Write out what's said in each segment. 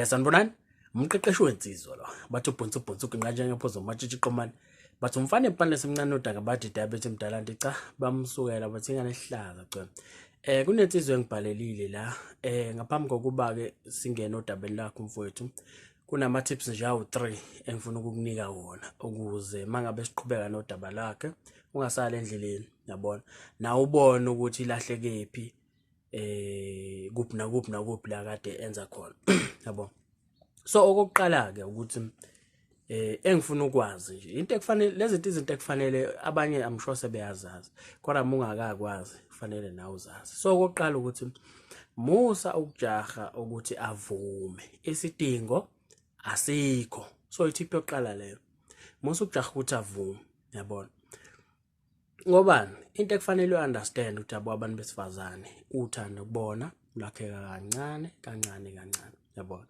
Sanibonani. Umqeqeshi wensizwa lo. Bathi ubhonsi ubhonsi uginqa njengephozo umatshitshi qomane. Bathi umfana empane semncane udaka bathi diabetes mdala nti cha bamsukela bathi ingane ehlaza cha. Kunensizwa engibhalelile la ngaphambi kokuba ke singene odabeni lakho mfowethu. Kunama tips nje awu3 engifuna ukukunika wona ukuze mangabe siqhubeka nodaba lakhe ungasali endleleni yabona. Na ubone ukuthi ilahlekephi kuphi nakuphi nakuphi la kade enza khona yabo. So okokuqala ke ukuthi engifuna ukwazi nje into ekufanele lezi izinto ekufanele abanye I'm sure sebeyazazi kodwa mungakakwazi kufanele nawe uzazi. So okokuqala ukuthi musa ukujaha ukuthi avume, isidingo asikho. So ithip yokuqala leyo, musa ukujaha ukuthi avume yabona. Ngobani into ekufanele uunderstand ukuthi abo abantu besifazane uthando kubona lwakheka kancane kancane kancane yabona.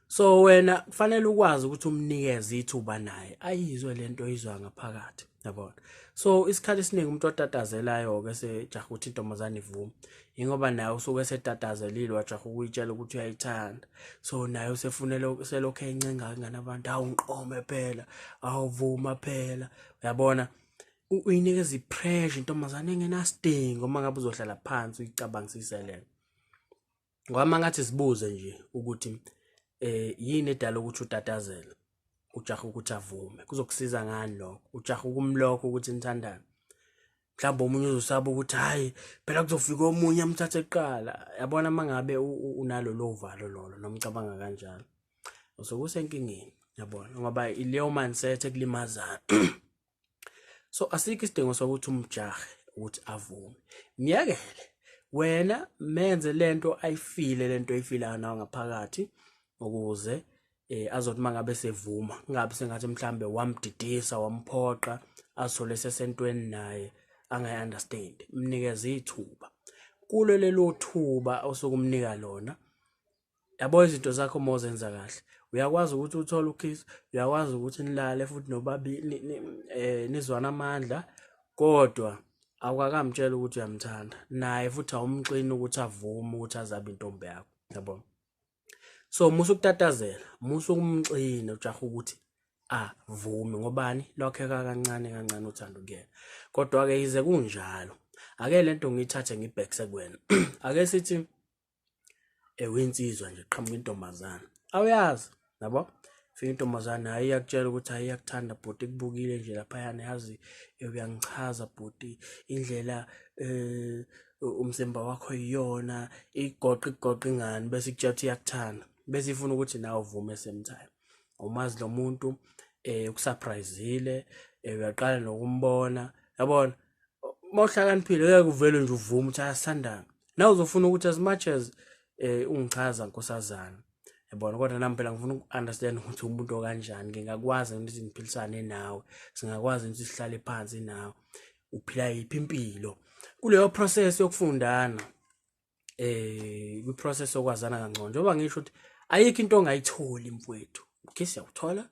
So wena kufanele ukwazi ukuthi umnikeze ithuba naye ayizwe lento oyizwa ngaphakathi yabona. So isikhathi esiningi umuntu otatazelayo ke sejaha ukuthi intombazane ivume ingoba naye usuke esetatazelile wajaha ukuyitshela ukuthi uyayithanda. So naye usefunele selokhu encenga ngane abantu, awungiqome phela, awuvuma phela uyabona. Uyinikeza ipressure intombazane engenasidingo uma ngabe uzohlala phansi uyicabangisise lena. Ngoba mangathi sibuze nje ukuthi yini edala ukuthi utatazele ujaha ukuthi avume, kuzokusiza ngani lokho? Ujaha ukumlokho ukuthi nithandane, mhlawumbe omunye uzosaba ukuthi hayi phela kuzofika omunye amthathe kuqala yabona. Mangabe unalo lo valo lolo noma ucabanga kanjalo usuke usenkingeni yabona, ngoba ileyo mindset ekulimazayo. So asikho isidingo sokuthi umjahe ukuthi avume, myekele wena menze lento ayifile, lento oyifilayo nawe ngaphakathi, ukuze azothi mangabe sevuma kungabe sengathi mhlambe wamdidisa wamphoqa azithole sesentweni naye angayi-understand. Mnikeze ithuba kulo lelo thuba osukumnika lona yabo. Izinto zakho uma uzenza kahle uyakwazi ukuthi uthole ukiss, uyakwazi ukuthi nilale futhi nobabili nizwana amandla, kodwa awukakamtshela ukuthi uyamthanda naye futhi awumxini ukuthi avume ukuthi azabe intombi yakho yabo. So musa ukutatazela, musa ukumxina ujaha ukuthi avume, ngobani lwakheka kancane kancane uthando kuyena. Kodwa ke yize kunjalo, ake lento ngiyithathe ngibhekise kuwena. Ake sithi ewinsizwa nje qhamuka intombazana awuyazi yabo, fika intombazana hayi iyakutshela ukuthi hayi iyakuthanda bhuti, ikubukile nje laphayana yazi uyangichaza bhuti indlela umzimba wakho iyona igoqa igoqa ingane, bese ikutshela ukuthi iyakuthanda, bese ifuna ukuthi nawe uvume same time. Awumazi lo muntu ukusurprisile, uyaqala nokumbona yabona. Mawuhlakaniphile ngeke uvele nje uvume ukuthi ayasithandana nawe, uzofuna ukuthi as much as ungichaza nkosazana yabona, kodwa nami phela ngifuna uku-understand ukuthi umuntu okanjani, ngingakwazi ukuthi ngiphilisane nawe, singakwazi ukuthi sihlale phansi nawe, uphila yiphi impilo. Kuleyo process yokufundana kwi-process yokwazana kangcono, njengoba ngisho ukuthi ayikho into ongayitholi mfowethu, ukiss uyawuthola,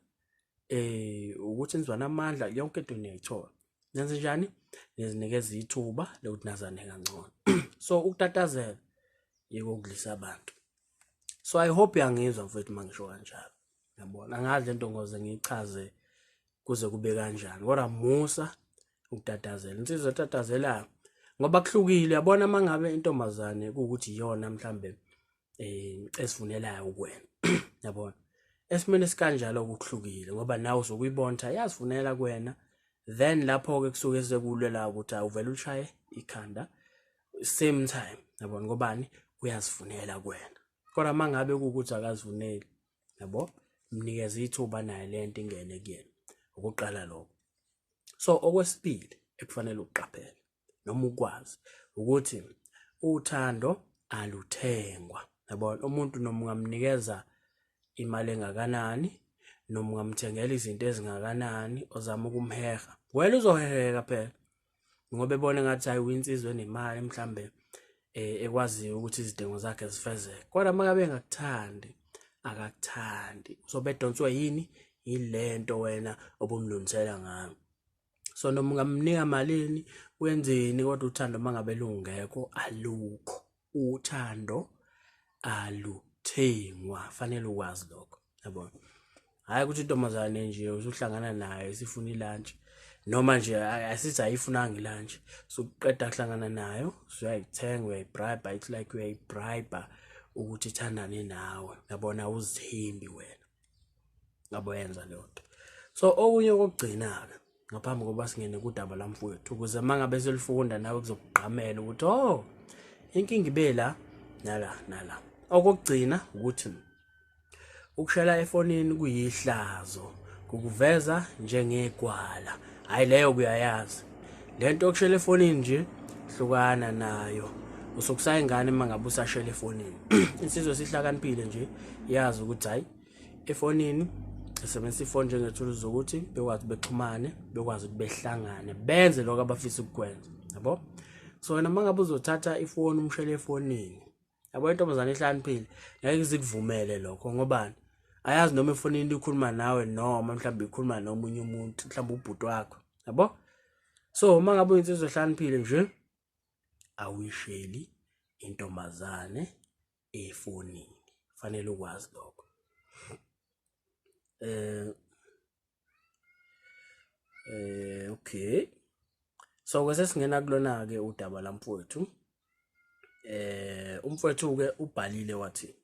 ukuthi nizwana amandla, yonke into niyayithola. Nenze njani? Nizinikeza ithuba lokuthi nazane kangcono. So ukutatazela yiko ukudlisa abantu. So I hope uyangizwa mfowethu mangisho kanjalo yabona. Angazi lento ngoze ngiyichaze kuze kube kanjani, kodwa musa ukutatazela insizwa etatazelayo ngoba kuhlukile yabona. Mangabe intombazane kuwukuthi iyona mhlambe esivunelayo kuwena yabona, esimene sikanjalo kuhlukile ngoba nawe usukuyibona yazifunela kuwena, then lapho ke kusuke sekulwela ukuthi awuvele ushaye ikhanda same time yabona, ngobani uyazifunela kuwena. Kodwa mangabe kuwukuthi akazivuneli yabo, mnikeze ithuba naye lento ingene kuyena ukuqala lokho. So okwesibili ekufanele uqaphele noma ukwazi ukuthi uthando aluthengwa yabona. Umuntu noma ungamnikeza imali engakanani noma ungamthengela izinto ezingakanani ozama ukumheha, wena uzoheheka phela ngoba ebona ngathi hayi uyinsizwa enemali mhlambe ekwaziyo ukuthi izidingo zakhe zifezeke. Kodwa mangabe engakuthandi akakuthandi, uzobe edonswe yini yilento wena obumlungisela ngayo. So noma ungamnika malini wenzeni, kodwa uthando mangabe lungekho alukho, uthando aluthengwa. Awuthengwa, fanele ukwazi lokho, yabo. Hhayi ukuthi intombazane nje usuhlangana nayo isifuna ilantshi, noma nje asithi ayifunanga ilantshi, suqeda kuhlangana nayo usuyayithenga, uyayibribe, it's like uyayibribe ukuthi ithandane nawe, yabona. Awuzithembi wena ngabe yenza leyo nto. So okunye okugcina-ke ngaphambi kokuba singene kudaba lamfowethu, ukuze uma ngabe selifunda nawe kuzokugqamela ukuthi oh, inkinga ibe la nala nala. Okokugcina ukuthi ukushela efonini kuyihlazo, kukuveza njengegwala. Hhayi, leyo kuyayazi le nto yokushela efonini nje, hlukana nayo. Usukusayingane uma ngabe usashela efonini. Insizwa esihlakaniphile nje yazi ukuthi hhayi, efonini isebenzisa ifoni njengethuluzi zokuthi bekwazi bexhumane, bekwazi ukuthi behlangane, benze lokho abafisa ukukwenza, yabo. So wena uma ngabe uzothatha ifoni umshele efonini, yabo, intombazane ehlakaniphile ngeke izikuvumele lokho. Ngobani? Ayazi noma efonini ikhuluma nawe noma mhlawumbe ikhuluma nomunye umuntu, mhlawumbe ubhuti wakho, yabo. So uma ngabe uyinsizwa ehlakaniphile nje, awuyisheli intombazane efonini, fanele ukwazi lokho. Okay, so ke sesingena kulona ke udaba lamfowethu. Umfowethu ke ubhalile wathi,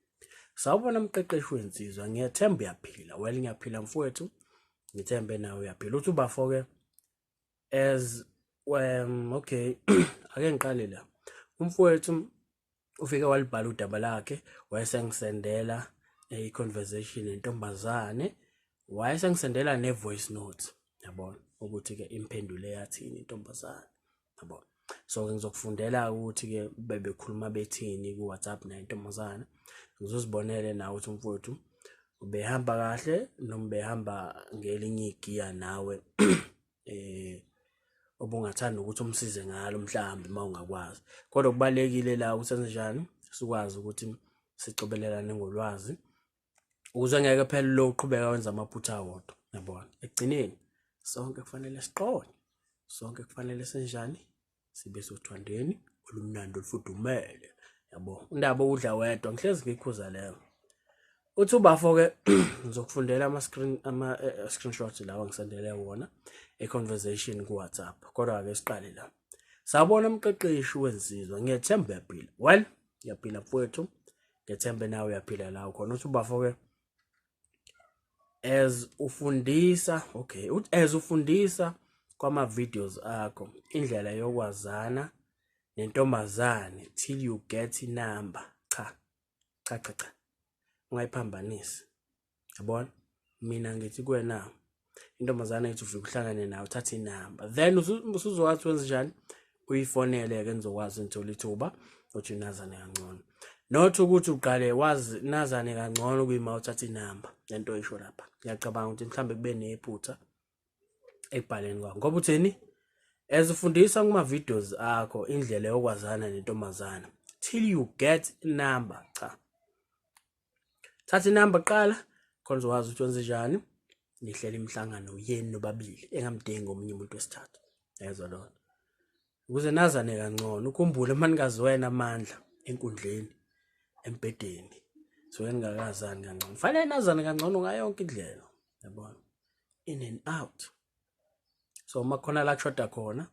"Sawubona mqeqeshi wensizwa, ngiyathemba uyaphila." Well, ngiyaphila mfowethu, ngithembe nawe uyaphila. Uthi ubafo ke as okay, ake ngiqale la. Umfowethu ufike walibhala udaba lakhe, wayesengisendela i-conversation nentombazane, wayesengisendela ne-voice note, yabona, ukuthi-ke imphendule yathini intombazane, yabona. So-ke ngizokufundela ukuthi-ke bebekhuluma bethini ku-WhatsApp naye intombazane, ngizozibonele nawe ukuthi umfowethu ubehamba kahle noma behamba ngelinye igiya nawe obungathanda ukuthi umsize ngalo mhlawumbe uma ungakwazi. Kodwa kubalulekile la ukuthi senze njani, sikwazi ukuthi sicobelelane ngolwazi ukuze ngeke phela lo uqhubeka wenza amaphutha awodwa, yabona. Ekugcineni sonke kufanele siqonde, sonke kufanele senjani, sibe sothandweni olumnandi olufudumele, yabo. Indaba okudla wedwa ngihlezi ngikhuza leyo. Uthi ubafo-ke, ngizokufundela ama-screen ama-screenshots lawa ngisendele wona e-conversation ku-WhatsApp, kodwa-ke siqale la. "Sawubona mqeqeshi wensizwa, ngiyethemba uyaphila." Well, ngiyaphila mfowethu, ngethembe nawe uyaphila la ukhona. Uthi ubafo-ke, as ufundisa, okay, uthi as ufundisa kwama-videos akho indlela yokwazana nentombazane till you get inumber, cha cha cha cha, ungayiphambanisi, yabona. Mina ngithi kuwena, intombazane ethi ufike uhlangane nayo, uthathe inamba, then usuzokwazi wenze njani, uyifonele-ke, nizokwazi nithola ithuba ukuthi nazane kangcono, not ukuthi uqale wazi nazane kangcono kuyima uthatha inamba. Lento isho lapha, ngiyacabanga ukuthi mhlambe kube nephutha ekubhaleni kwakho, ngoba utheni? As ufundisa kuma-videos akho indlela yokwazana nentombazana till you get number, cha, thatha inamba kuqala khona uzokwazi ukuthi wenze njani, nihlele imihlangano yenu nobabili engamdingi omunye umuntu wesithathu, yezwa lona, ukuze nazane kangcono. Ukhumbule, uma ningaziwena amandla enkundleni, embhedeni suke ningakazani kangcono. Fanele nazane kangcono ngayo yonke indlela, yabona, in and out. So uma khona la kushoda khona,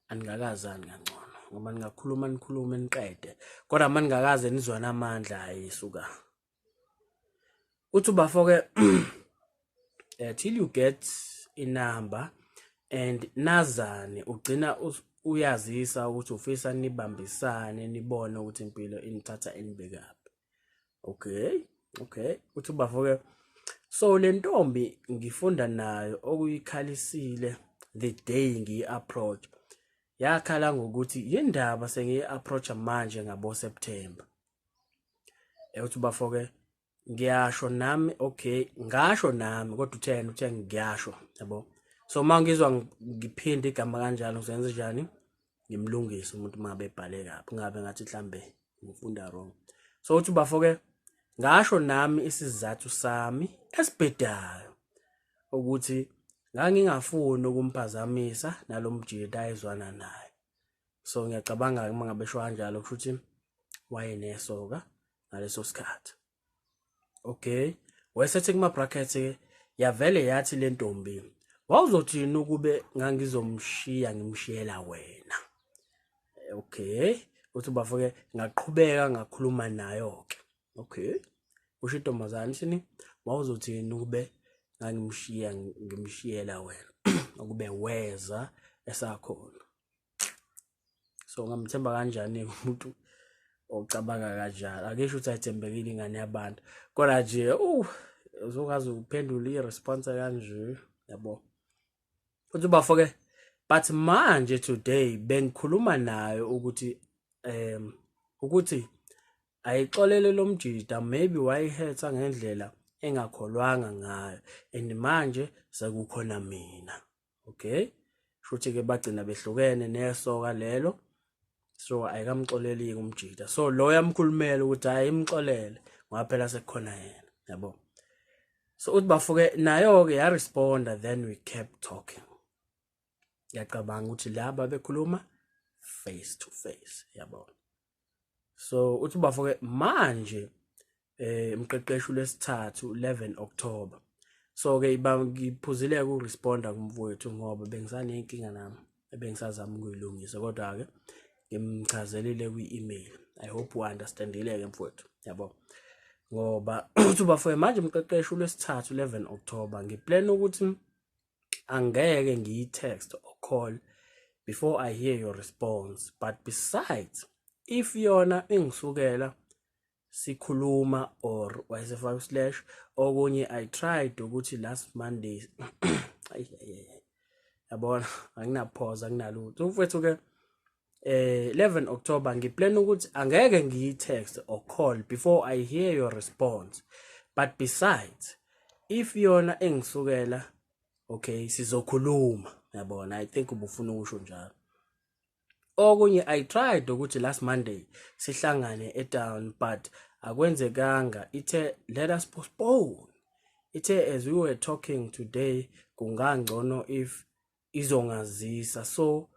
aningakazani kangcono, ngoba ningakhuluma nikhulume niqede, kodwa uma ningakaze nizwane amandla, hayi suka. Uthi ubafo-ke, till you get inumber and nazane, ugcina uyazisa ukuthi ufisa nibambisane, nibone ukuthi impilo inithatha inibekaphi. Okay, uthi ubafo-ke, so le ntombi ngifunda nayo okuyikhalisile the day ngiyi-approach, yakhala ngokuthi yindaba sengiyi-approacha manje ngabo September. Uthi ubafo-ke, ngiyasho nami, okay, ngasho nami, kodwa uthena uthe ngiyasho, yabo. So uma ngizwa ngiphinda igama kanjalo, ngizoyenza njani? Ngimlungise umuntu uma ngabe ebhale kabi, kungabe ngathi mhlambe ngifunda wrong. So uthi ubafo-ke, ngasho nami isizathu sami esibhedayo ukuthi ngangingafuni ukumphazamisa nalo mjita ayezwana naye. So ngiyacabanga uma ngabe esho kanjalo, kusho ukuthi wayenesoka. Ngaleso sikhathi, okay, wayesethi kuma brackets ke, yavele yathi le ntombi, wawuzothini ukube ngangizomshiya ngimshiyela wena? Okay, uthi bafo-ke ngaqhubeka ngakhuluma nayo-ke. Okay, usho intombazane ithini? Wawuzothini ukube ngangimshiya ngimshiyela wena, ukube weza esakhona? So ngamthemba kanjani umuntu ocabanga kanjalo? Akisho ukuthi ayithembekile ingane yabantu, kodwa nje uzokwazi ukuphendula i-response kanje, yabo. Uthi bafo-ke, but manje today bengikhuluma nayo ukuthi ayixolele lo mjida, maybe wayihetha ngendlela engakholwanga ngayo, and manje sekukhona mina. Okay, shuthi-ke bagcina behlukene nesoka lelo, so ayikamxoleli umjida. So lo yamkhulumela ukuthi hayi, imxolele ngoba phela sekukhona yena, yabo. So uthi bafuke nayo-ke yaresponda, then we kept talking. Ngiyacabanga ukuthi laba bekhuluma face to face, yabo. So uthi bafuke manje umqeqesho lesithathu 11 October. So ke iba ngiphuzile ukuresponda kumfowethu ngoba bengisanenkinga nami ebengisazama ukuyilungisa, kodwa ke ngimchazelile kwi-email. I hope u understandile ke mfowethu, yabo. Ngoba uthi bafoye manje umqeqesho lwesithathu 11 October, ngiplan ukuthi angeke ngiyi-text or call before I hear your response, but besides, if yona ingisukela sikhuluma or wayesefaka slash okunye. I tried ukuthi last Monday, ayi, yabona, anginapause, anginalutho mfowethu ke. 11 October ngiplan ukuthi angeke ngiyi-text or call before I hear your response, but besides, if yona engisukela, okay, sizokhuluma, yabona. I think ubufuna ukusho njalo. Okunye, I tried ukuthi last Monday sihlangane etown, but akwenzekanga. Ithe let us postpone. Ithe as we were talking today kungangcono if izongazisa, so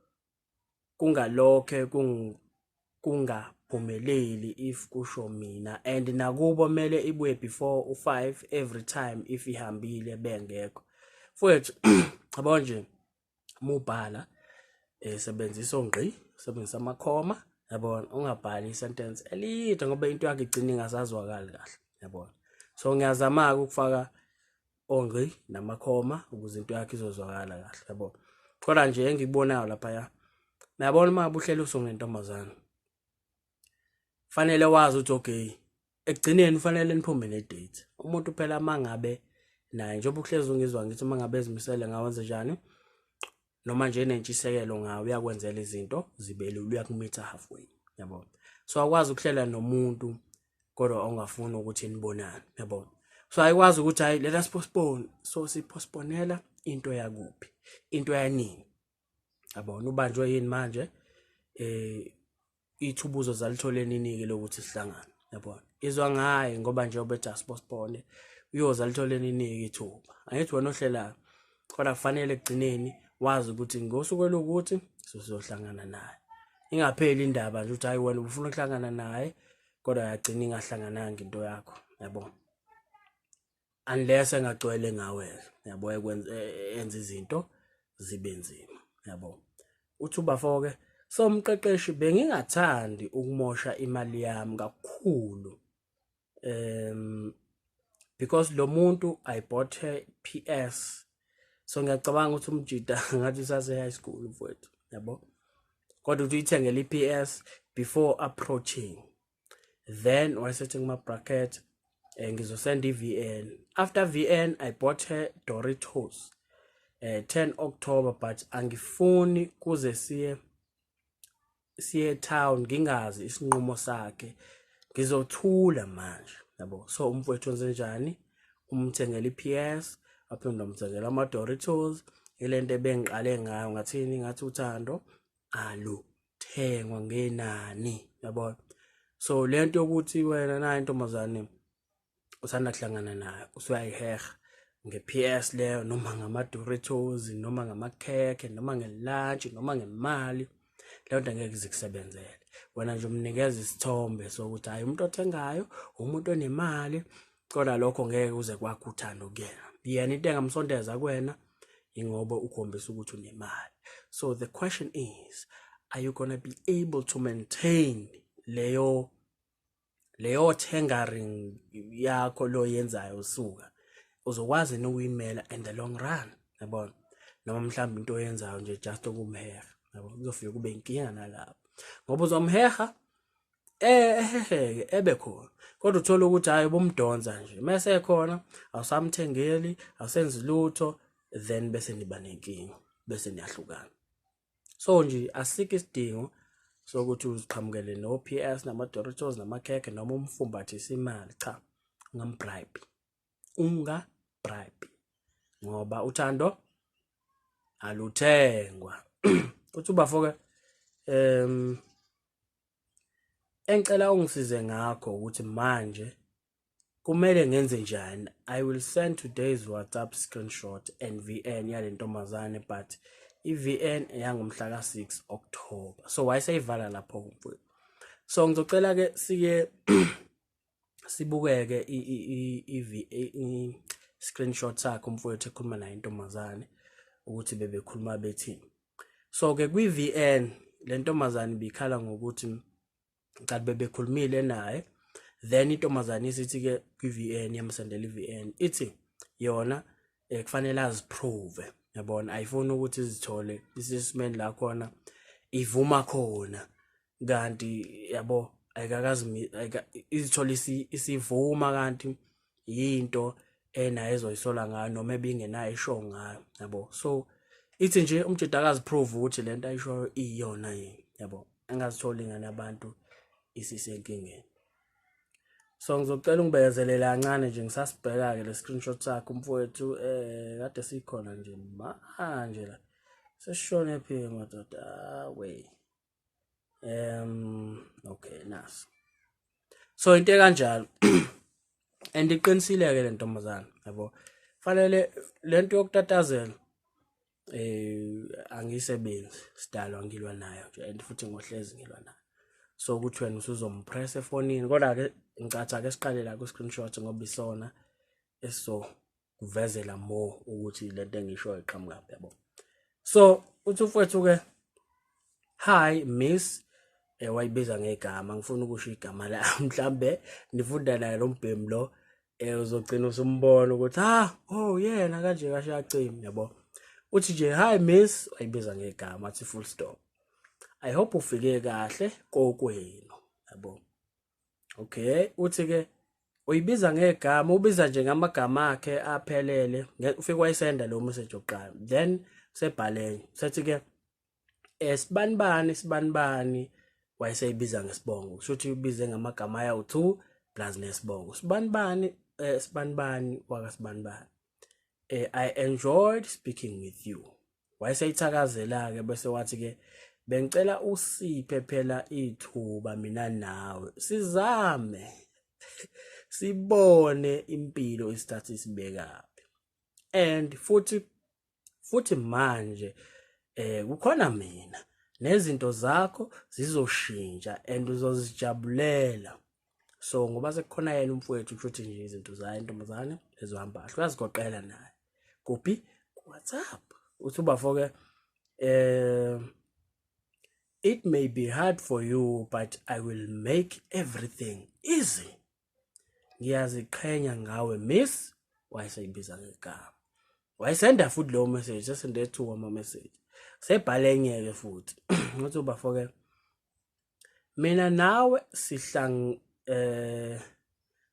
kungalokhe kungaphumeleli if kusho mina, and nakubo mele ibuye before u5 every time if ihambile bengekho. Mfowethu, yabo nje, mubhala sebenzisa ongqi, sebenzisa amakhoma, yabona. Ungabhali isentence elide ngoba into yakho igcina ingasazwakali kahle, yabona. So ngiyazama ukufaka ongqi namakhoma ukuze into yakho izozwakala kahle, yabo. Kodwa nje engikubonayo lapha, nayabona, uma ngabe uhleli usungentombazana, fanele wazi ukuthi okay, ekugcineni ufanele niphume ne-date. Umuntu phela mangabe naye, njengoba uhlezi ungizwa ngithi, uma ngabe ezimisele ngawenze njani noma nje enentshisekelo ngawe, uyakwenzela izinto zibe lula, uyakumitha halfway, yabo. So akwazi ukuhlela nomuntu kodwa ongafuni ukuthi nibonane, yabo. So ayikwazi ukuthi hayi, let us postpone. So sipostponela into yakuphi, into yanini, yabona? Ubanjwe yini manje? Ithubuzo zalithole nini-ke lokuthi sihlangane, yabona? Izwa ngaye ngoba nje ubethi asipostpone, uyoza lithole nini-ke ithuba? Angithi wena ohlelayo, kodwa kufanele ekugcineni wazi ukuthi ngosuku olukuthi sizohlangana naye. Ingapheli indaba nje ukuthi hayi, wena ubufuna ukuhlangana naye kodwa yagcina ingahlangananga into yakho, yabo, unless engagcwele ngawe, yabo, ekwenza enza izinto zibe nzima, yabo. Uthi ubafo-ke, so umqeqeshi, bengingathandi ukumosha imali yami kakhulu because lo muntu, I bought her PS. So ngiyacabanga ukuthi umjida ngathi usase high school mfowethu, yabo. Kodwa uthi uyithengele i-PS before approaching, then wayesethi kuma bracket ngizosenda i-VN. After VN I bought her Doritos 10 October, but angifuni kuze siye town ngingazi isinqumo sakhe. Ngizothula manje, yabo. So umfowethu wenze njani? Umthengela i-PS, waphinde wamthengela ama-Doritos. Ilento ebengiqale ngayo, ngathini? Ngathi uthando aluthengwa ngenani, yabona. So lento yokuthi wena nayo intombazane usanda kuhlangana nayo usuyayiheha nge-PS leyo, noma ngama-Doritos, noma ngamakhekhe, noma nge-lunch, noma ngemali. Leyo nto angeke izikusebenzele. Wena nje umnikeza isithombe sokuthi hayi, umuntu othengayo umuntu onemali, kodwa lokho ngeke kuze kwakho uthando kuyena. Yena into engamsondeza kuwena ingoba ukhombisa ukuthi unemali. So the question is, are you gonna be able to maintain leyo tendering yakho lo yenzayo usuka uzokwazi nokuyimela in the long run, yabona? Noma mhlawumbe into oyenzayo nje just ukumheha, yabo, kuzofika kube inkinga nalapho, ngoba uzomheha eheheke ebe khona, kodwa uthola ukuthi hayi, ubumdonsa nje, mase khona awusamthengeli, awusenzi lutho, then bese niba nenkinga, bese niyahlukana. So nje asikho isidingo sokuthi uziqhamukele no-PS nama-Doritos namakhekhe noma umfumbathise imali. Cha, ungambribe, ungabribe, ngoba uthando aluthengwa. Uthi ubafo-ke, engicela ungisize ngakho ukuthi manje kumele ngenze njani? I will send today's WhatsApp screenshot and VN yale ntombazane, but i-VN eyangomhla ka-6 October. So wayeseyivala lapho mfowethu. So ngizocela ke sike sibukeke i screenshot sakhe umfowethu ekhuluma naye intombazane, ukuthi bebekhuluma bethini. So ke kwi-VN le ntombazane ibikhala ngokuthi kanti bebekhulumile naye, then intombazane isithi ke kwi-VN, yamsendela i-VN, ithi yona kufanele aziprove, yabona, ayifuni ukuthi izithole isesimeni la khona ivuma khona, kanti yabo ayikakazi izithole isivuma, kanti yinto enayo ezoyisola ngayo noma ebingenayo isho ngayo, yabo. So ithi nje umjida akaziprove ukuthi lento ayishoyo iyona yini, yabo, angazitholi ingane abantu isisenkingeni. So ngizocela ungibekezelele kancane nje, ngisasibheka-ke le screenshot sakhe umfowethu. Kade sikhona nje, manje la sesishone phi madoda? We, okay, naso. So into ekanjalo, and iqinisile-ke le ntombazane, yabo. Fanele lento yokutatazela angisebenzi, sidalwa ngilwa nayo nje, and futhi ngohlezi ngilwa nayo. So ukuthi wena usuzompress efonini, kodwa-ke ngicatha ke siqale la ku-screenshot, ngoba isona esizokuvezela more ukuthi lento engishoyo iqhamukaphi, yabo. So uthi ufowethu-ke, "Hi miss," wayibiza ngegama, ngifuna ukusho igama la, mhlambe nifunda naye lo mbhemu lo, uzogcina usumbona ukuthi ah, oh, yena kanje kashe acimi, yabo. Uthi nje, "Hi miss," wayibiza ngegama, athi full stop, "I hope ufike kahle kokwenu," yabo. Okay, uthi ke uyibiza ngegama, ubiza nje ngamagama akhe aphelele. Ufike wayisenda lo message oqala, then sebhalenye sethi ke sibanibani sibanibani, wayeseyibiza ngesibongo, kusho ukuthi ubize ngamagama ayawu-2 plus nesibongo, sibanibani sibanibani wakasibanibani, "I enjoyed speaking with you." Wayeseyithakazela-ke, bese wathi-ke, "Bengicela usiphe phela ithuba mina nawe, sizame sibone impilo isithatha isibekaphi, and futhi manje kukhona mina, nezinto zakho zizoshintsha and uzozijabulela." So ngoba sekukhona yena umfowethu, kusho ukuthi nje izinto zayo intombazane ezohamba kahle, uyazigoqela naye kuphi? Ku-WhatsApp. Uthi ubafo-ke, "It may be hard for you, but I will make everything easy. Ngiyaziqhenya ngawe miss." Wayeseyibiza ngegama, wayesenda futhi leyo message, sesende two ama-message, sebhale enye-ke futhi. Ngathi ubafo-ke, "Mina nawe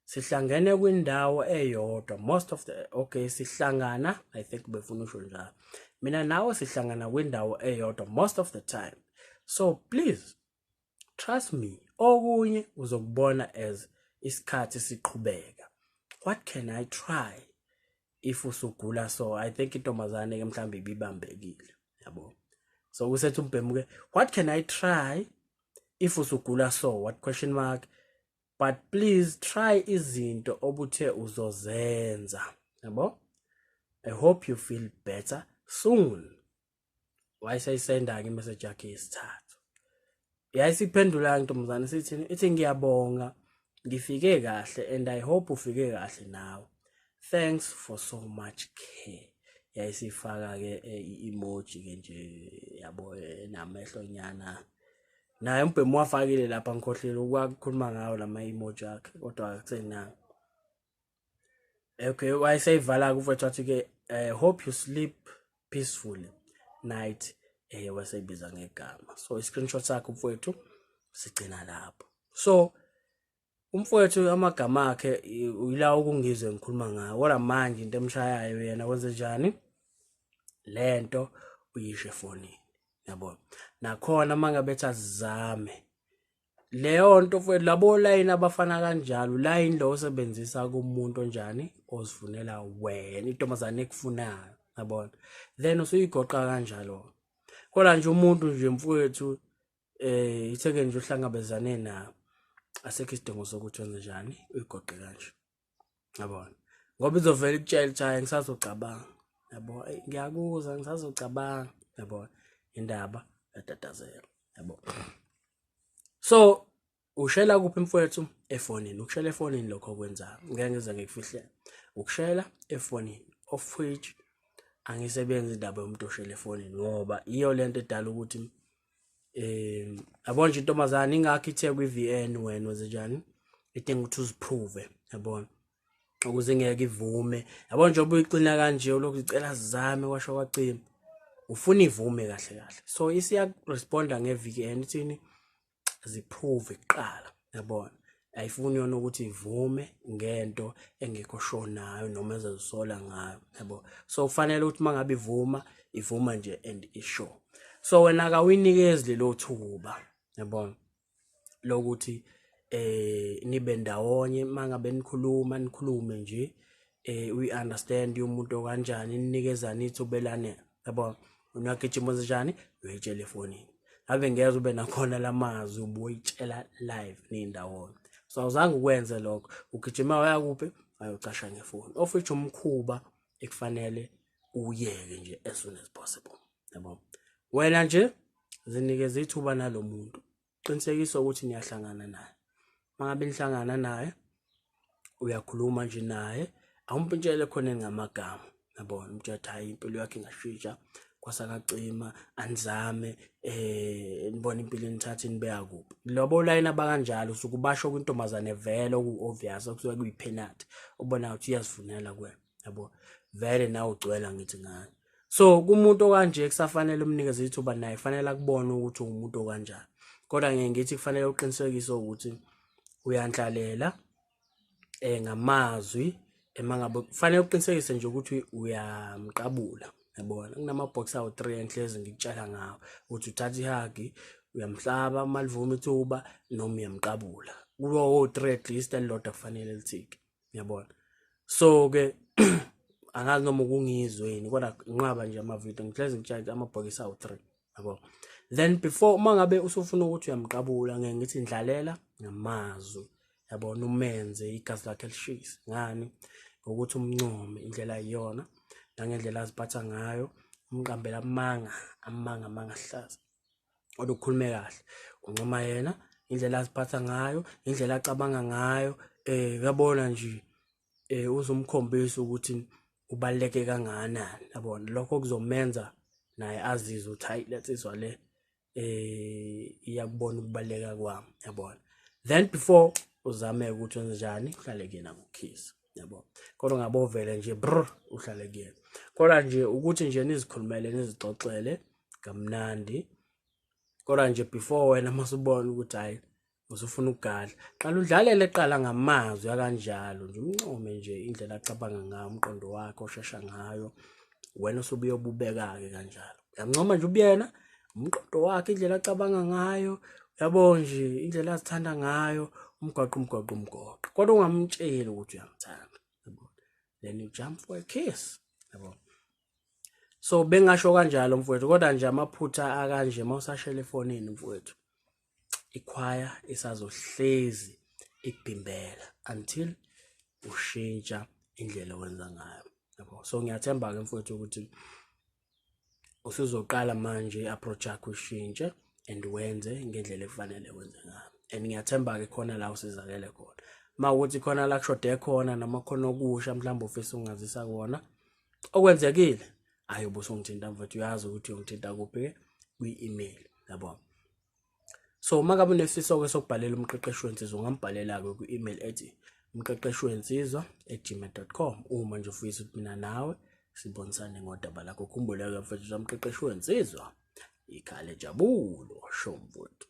sihlangene kwindawo eyodwa most of the, okay, sihlangana, I think befuna usho njalo, mina nawe sihlangana kwindawo eyodwa most of the time, so please trust me, okunye uzokubona as isikhathi siqhubeka. What can I try if usugula?" So I think intombazane ke mhlawumbe ibibambekile, yabo. So kusethi umbhemu ke, "What can I try if usugula so what question mark. But please try izinto obuthe uzozenza, yabo. I hope you feel better soon." Wayeseyisenda ke imessage yakhe yesithathu. Yayisiphendula intombazane sithini, ithi ngiyabonga ngifike kahle and I hope ufike kahle nawe, thanks for so much care. Yayisifaka-ke i-emoji-ke nje yabo enamehlo nyana, naye umbhemu wafakile lapha, ngikhohlile ukwakukhuluma ngawo lama emoji akhe, kodwa akusenani. Okay, wayeseyivala-ke umfowethu wathi-ke hope you sleep peacefully night, waseyibiza ngegama. So i-screenshot sakhe umfowethu sigcina lapho. So umfowethu amagama akhe uyila ukungizwe ngikhuluma ngayo, kodwa manje into emshayayo yena wenze njani lento uyisho efonini, yabona. Nakhona mangabe ethi azame leyo nto mfowethu, labo line abafana kanjalo, line lo osebenzisa kumuntu onjani ozifunela wena intombazane ekufunayo, yabona, then usuyigoqa kanjalo. Kodwa nje umuntu nje mfowethu itheke nje uhlangabezane nayo, asekho isidingo sokuthi wenze njani uyigoqe kanje, yabona, ngoba izovela ikutshela ukuthi hayi ngisazocabanga, yabo, ngiyakuzwa ngisazocabanga, yabona, indaba yatatazela, yabo. So ushela kuphi mfowethu? Efonini. Ukushela efonini lokho okwenzayo, ngeke ngize ngikufihlele, ukushela efonini, of which angisebenzi indaba yomuntu oshela efonini, ngoba iyo lento edala ukuthi yabona nje intombazane ingakho ithe kwi-VN wena wenze njani, idinga ukuthi uziprove, yabona, ukuze ingeke ivume, yabona. Njengoba uyixina kanje ulokhu icela sizame kwasho kwacima, ufuna ivume kahle kahle, so isiyakuresponda nge-VN ithini, ziprove kuqala, yabona. Ayifuni yona ukuthi ivume ngento engekho sure nayo noma ezozisola ngayo, yabo. So kufanele ukuthi mangabe ivuma, ivuma nje and isure. So wena kawuyinikezi lelo thuba, yabona, lokuthi nibe ndawonye. Mangabe nikhuluma, nikhulume nje, we understand umuntu okanjani, ninikezana ithubelane, yabo. Unagijima njani uyitshela efonini, ngabe ngeze ube nakhona lamazwi ubuyitshela live nindawonye. So awuzange ukwenze lokho, ugijima waya kuphi, wayocasha ngefoni, of which umkhuba ekufanele uyeke nje as soon as possible, yabo. Wena nje zinikeze ithuba nalomuntu, qinisekisa ukuthi niyahlangana naye. Mangabe nihlangana naye, uyakhuluma nje naye, awumpintshele khona ngamagama, yabona, umtshela hayi impilo yakhe ingashintsha kwasakacima, anizame nibone impilo enithatha nibeka kuphi. Lobo line abakanjalo usuke ubasho kwintombazane vele oku-obvious okusuke kuyi-penalty, ubona ukuthi uyazifunela kuwena, yabo, vele nawe ugcwela ngithi ngayo. So kumuntu okanje kusafanele umnikeze ithuba, naye kufanele akubone ukuthi uwumuntu okanjani. Kodwa ngeke ngithi kufanele uqinisekise ukuthi uyandlalela ngamazwi, emangabe kufanele uqinisekise nje ukuthi uyamqabula, yabona. Kunama-box awu-3 enhlezi ngikutshela ngawo ukuthi uthatha ihug, uyamhlaba uma livuma ithuba, noma uyamqabula. Kuwo wo-3 at least elilodwa kufanele lithike, yabona. So ke angazi noma ukungizweni, kodwa inqaba nje amavidiyo ngihlezi ngitshela amabhokisi awu-3, yabo. Then before uma ngabe usufuna ukuthi uyamqabula, ngeke ngithi ndlalela ngamazwi, yabona, umenze igazi lakhe lishise ngani, ngokuthi umncome indlela iyona nangendlela aziphatha ngayo, umqambela amanga amanga amanga ahlaza, kodwa ukhulume kahle, uncoma yena indlela aziphatha ngayo, indlela acabanga ngayo, uyabona nje, uzomkhombisa ukuthi ubaluleke kangakanani, yabona. Lokho kuzomenza naye azizwe ukuthi hayi lensizwa le iyakubona ukubaluleka kwami, yabona. Then before uzame ukuthi wenze njani, uhlale kuyena ngokukhisa, yabo. Kodwa ngabovele nje brr uhlale kuyena, kodwa nje ukuthi nje nizikhulumele nizixoxele kamnandi. Kodwa nje before wena masubona ukuthi hayi usufuna ukugadla, qala udlalele qala ngamazwi akanjalo nje, umncome nje indlela acabanga ngayo, umqondo wakhe oshesha ngayo, wena usubuye ububeka-ke kanjalo, uyancoma nje ubuyena umqondo wakhe, indlela acabanga ngayo, uyabo nje indlela azithanda ngayo, umgwaqo umgwaqo umgoqo, kodwa ungamtsheli ukuthi uyamthanda, yabo. Then you jump for a kiss, yabo. So bengasho kanjalo mfowethu, kodwa nje amaphutha akanje mawusashela efonini mfowethu, ikhwaya isazohlezi ikubhimbela until ushintsha indlela owenza ngayo, yabo. So ngiyathemba ke mfowethu ukuthi usuzoqala manje i-approach yakho ishintshe. And wenze ngendlela ekufanele wenze ngayo, and ngiyathemba-ke khona la usizakele khona. Uma ukuthi khona la kushode khona noma khona okusha mhlawumbe ufisa ukungazisa kona okwenzekile, ayi, ubusungithinta mfethu. Uyazi ukuthi uyongithinta kuphi-ke kwi-email, yabo. So uma ngabe unesifiso-ke sokubhalela umqeqeshi wensizwa, ungambhalela-ke kwi-email ethi umqeqeshi wensizwa@gmail.com, uma nje ufisa ukuthi mina nawe sibonisane ngodaba lakho. Khumbule-ke mfethu, umqeqeshi wensizwa, ikhale jabulo, sho mfowethu.